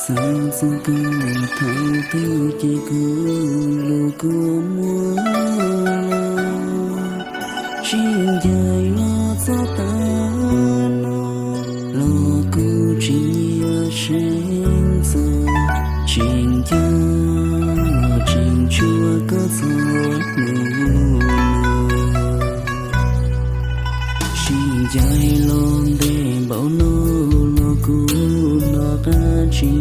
Xav txog koj thaum twg ces kuv lub kua muag los, tsis ncaim los txog tav no los kuv tsis nyiam seev txog, tseem nco tseem tshua koj txog hnub no. Sib ncaim los ntev npaum no los kuv hnov qab tsis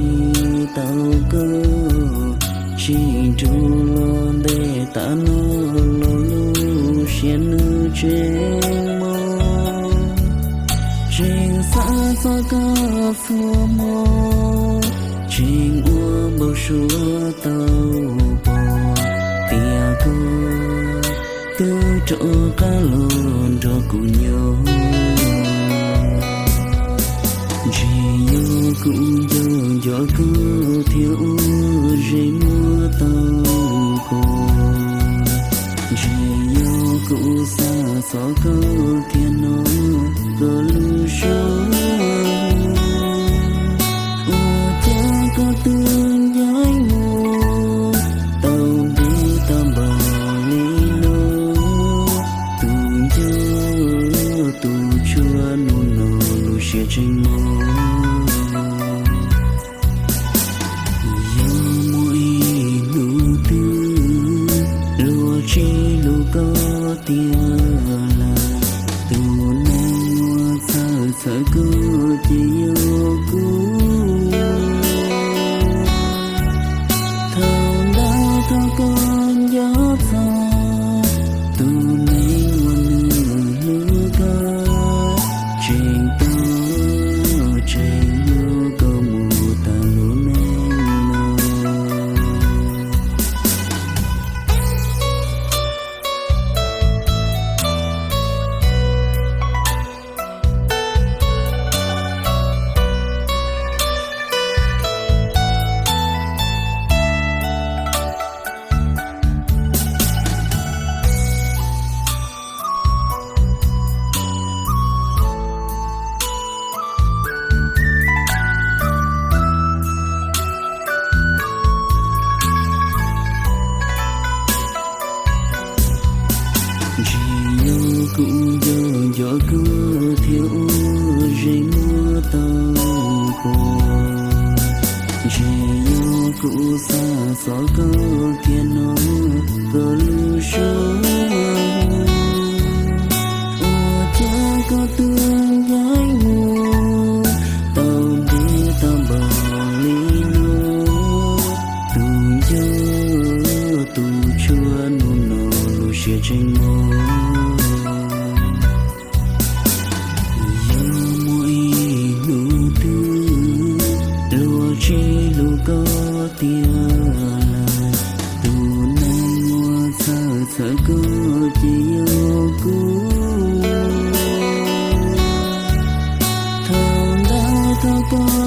tau koj, sib nrug los ntev tas no los lub siab nws tseem mob. Tseem xav txog koj txhua hmo, tseem ua npau suav tau pom tias koj twb rov qab los nrog kuv nyob. Ntshe yog kuv nco nco koj thiaj ua zeem muab tau pom. Ntshe yog kuv xav txog koj thiaj hnov koj lub suab. Ua cas koj twb ncaim mus tau ntev tau npaum li no, tus nco tus tshua hnub no lub siab tseem mob. Yog muaj ib hnub twg luag tsis hlub koj tiag lawm, tus neeg uas txhawj txhawj koj ces yog kuv. Thaum ntawd thov koj nco txog tus neeg uas nws hlub koj, tseem tau tseem hlub koj mus tas lub neej no. Ntshe yog kuv nco nco koj thiaj ua zeem muab tau pom. Ntshe yog kuv xav txog koj thiaj hnov koj lub suab. Ua cas koj twb ncaim mus tau ntev tau npaum li no, tus nco tus tshua hnub no lub siab tseem mob. Yog muaj ib hnub twg luag tsis hlub koj tiag lawm, tus neeg uas txhawj txhawj koj ces yog kuv. Thaum ntawd thov koj